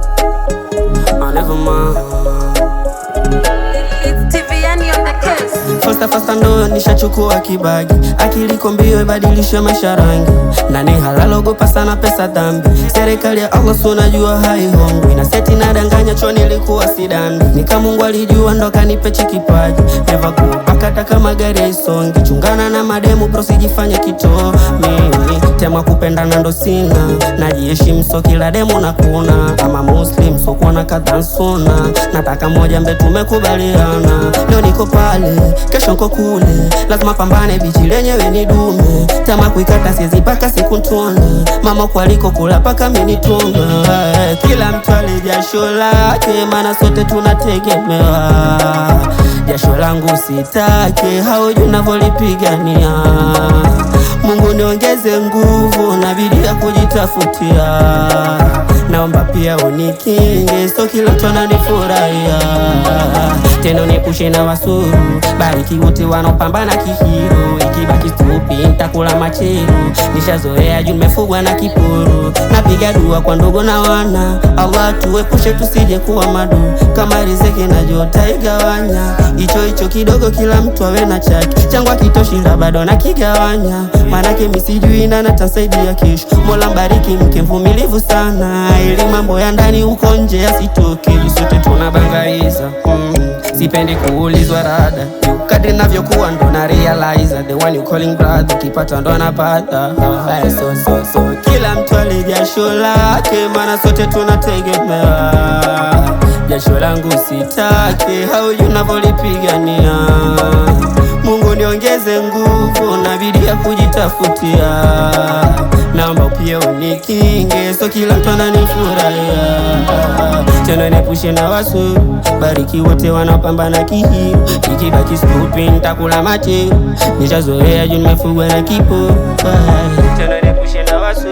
I never mind. It's TVN on the case. Fasta fasta ndo nishachukua kibagi, akili kombio ibadilishe maisha rangi, na ni halal ogopa sana pesa dhambi. Serikali ya Allah si unajua haihongwi, na seti nadanganya cho nilikuwa sidambi, nika Mungu alijua ndo kanipe kipaji. Never kupakata kama gari haisongi, chungana na mademu bro sijifanye kitomi. Tema kupendana ndo sina, najiheshimu so kila demu na kuna ama Muslim so kuona kadhansuna, nataka moja mbe tumekubaliana, leo niko pale kesho nko kule, lazima pambane bichi lenyewe ni dume, tama kuikata siezi paka siku ntuna, mama kwaliko kula paka minitunga. Kila mtu alijasho lake, maana sote tunategemewa. Jasho langu sitake, haujui navyolipigania. Mungu niongeze nguvu na bidii ya kujitafutia, naomba pia unikinge, so kila mtu ananifurahia. Tena uniepushe na wasuru, bariki wote wanaopambana kihiro. Ikibaki stupi nitakula macheru, nishazoea juu nimefugwa na kipuru. Napiga dua kwa ndugu na wana, Allah tuepushe tusije kuwa madu. Kama riziki najua igawanya, hicho hicho kidogo kila mtu awe na chake. Changu hakitoshi ila bado nakigawanya, manake mimi sijui nani atasaidia kesho. Mola mbariki mke mvumilivu sana, ili mambo ya ndani huko nje yasitoke. Sote tunabangaiza sipendi kuulizwa rada, kadri navyokuwa ndo na realize the one you calling brother, ukipata ndo anapata. So so so kila mtu alijasho lake, maana sote tunategemewa. Jasho langu sitake, haujui navyolipigania. Mungu niongeze nguvu na bidii ya kujitafutia, naomba pia unikinge, so kila mtu ananifurahia. Tena niepushe na wasu, bariki wote wanapambana kihiro. Ikibaki stupi nitakula macheru, nishazoea juu nimefugwa na kipo. Tena niepushe na wasu.